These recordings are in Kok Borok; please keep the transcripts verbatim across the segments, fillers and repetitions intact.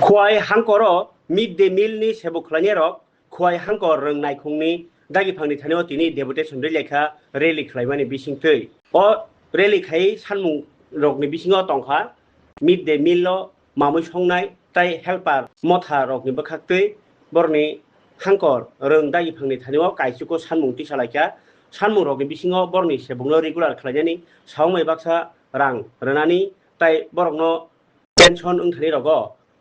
Khowai Hangkor o mid day meal ni sebuk khlainai rok Khowai Hangkor rwng naikhung ni dagi phang ni thani o tini deputation rwlai kha rally khlaimani bising twi. O rally khai sanmung rok ni bisingo tongkha mid day meal o mamui songnai tai helper motha rok ni bwkhak twi borok ni hangkor rwng dagi phang ni thani o kaichugo sanmung tisa lai kha. Sanmung rok ni bisingo borok ni sebuk no regular khlainani sawng mai baksa rang rwnani tai borok no pension wngthani rogo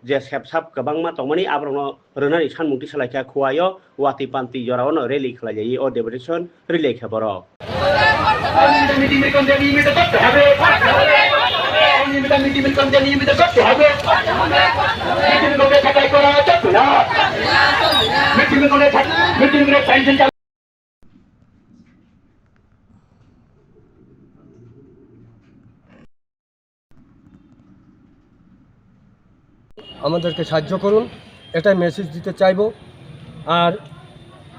je sepsap kwbangma tongmani aborokno rwnani sanmung tisa lai kha. Khowai o watwi pantwi jorao no rally khlai lai o deputation rwlai kha borok. আমাদেরকে সাহায্য করুন, এটাই মেসেজ দিতে চাইবো। আর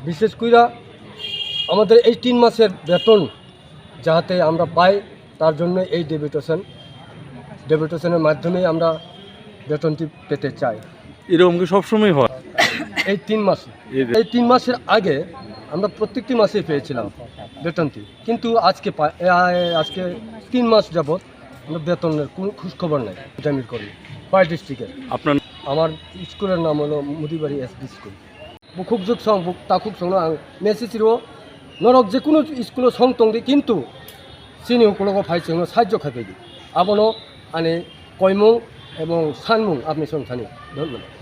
বিশেষ কইরা আমাদের এই তিন মাসের বেতন যাহাতে আমরা পাই, তার জন্য এই ডেপুটেশন, ডেপুটেশনের মাধ্যমেই আমরা বেতনটি পেতে চাই। এরকম কি সবসময় হয়? এই তিন মাসে, এই যে এই তিন মাসের আগে আমরা প্রত্যেকটি মাসেই পেয়েছিলাম বেতনটি, কিন্তু আজকে পা-, এ, আ-, এ, আজকে তিন মাস যাবত আমরা বেতনের কোনো খোঁজ খবর নাই। এটা আমি করি পাই ডিস্ট্রিক্টে। আপনার আমার স্কুলের নাম হলো মুদিবাড়ি SD school. Bukhuk juk song, buk takhuk song no ang message rio, norok je kunu school o song tong di, kintu chini ukulogo phai chwngno sahajyo khai phai di. Abono ani koimung ebong sanmung apni song thani. Dhonnobad.